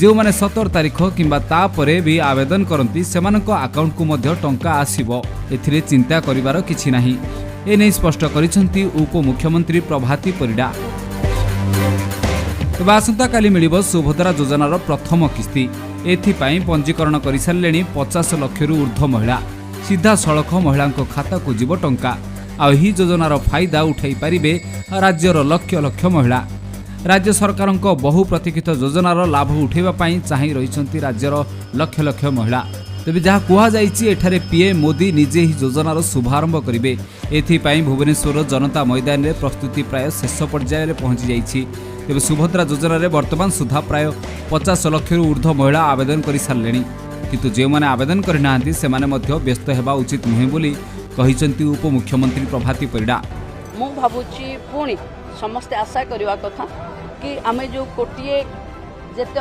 ଯେଉଁମାନେ 17 ତାରିଖ କିମ୍ବା ତାପରେ ବି ଆବେଦନ କରନ୍ତି, ସେମାନଙ୍କ ଆକାଉଣ୍ଟକୁ ମଧ୍ୟ ଟଙ୍କା ଆସିବ। ଏଥିରେ ଚିନ୍ତା କରିବାର କିଛି ନାହିଁ। ଏନେଇ ସ୍ପଷ୍ଟ କରିଛନ୍ତି ଉପମୁଖ୍ୟମନ୍ତ୍ରୀ ପ୍ରଭାତୀ ପରିଡ଼ା। ତେବେ ଆସନ୍ତାକାଲି ମିଳିବ ସୁଭଦ୍ରା ଯୋଜନାର ପ୍ରଥମ କିସ୍ତି। ଏଥିପାଇଁ ପଞ୍ଜୀକରଣ କରିସାରିଲେଣି 50 ଲକ୍ଷରୁ ଉର୍ଦ୍ଧ୍ୱ ମହିଳା। ସିଧାସଳଖ ମହିଳାଙ୍କ ଖାତାକୁ ଯିବ ଟଙ୍କା। ଆଉ ଏହି ଯୋଜନାର ଫାଇଦା ଉଠାଇ ପାରିବେ ରାଜ୍ୟର ଲକ୍ଷ ଲକ୍ଷ ମହିଳା। ରାଜ୍ୟ ସରକାରଙ୍କ ବହୁ ପ୍ରତୀକ୍ଷିତ ଯୋଜନାର ଲାଭ ଉଠାଇବା ପାଇଁ ଚାହିଁ ରହିଛନ୍ତି ରାଜ୍ୟର ଲକ୍ଷ ଲକ୍ଷ ମହିଳା। ତେବେ ଯାହା କୁହାଯାଇଛି, ଏଠାରେ ପିଏମ୍ ମୋଦି ନିଜେ ଏହି ଯୋଜନାର ଶୁଭାରମ୍ଭ କରିବେ। ଏଥିପାଇଁ ଭୁବନେଶ୍ୱରର ଜନତା ମଇଦାନରେ ପ୍ରସ୍ତୁତି ପ୍ରାୟ ଶେଷ ପର୍ଯ୍ୟାୟରେ ପହଞ୍ଚି ଯାଇଛି। ତେବେ ସୁଭଦ୍ରା ଯୋଜନାରେ ବର୍ତ୍ତମାନ ସୁଦ୍ଧା ପ୍ରାୟ 50 ଲକ୍ଷରୁ ଉର୍ଦ୍ଧ୍ୱ ମହିଳା ଆବେଦନ କରିସାରିଲେଣି। କିନ୍ତୁ ଯେଉଁମାନେ ଆବେଦନ କରିନାହାନ୍ତି, ସେମାନେ ମଧ୍ୟ ବ୍ୟସ୍ତ ହେବା ଉଚିତ ନୁହେଁ ବୋଲି କହିଛନ୍ତି ଉପମୁଖ୍ୟମନ୍ତ୍ରୀ ପ୍ରଭାତୀ ପରିଡ଼ା। ମୁଁ ଭାବୁଛି, ପୁଣି ସମସ୍ତେ ଆଶା କରିବା କଥା କି ଆମେ ଯେଉଁ କୋଟିଏ ଯେତେ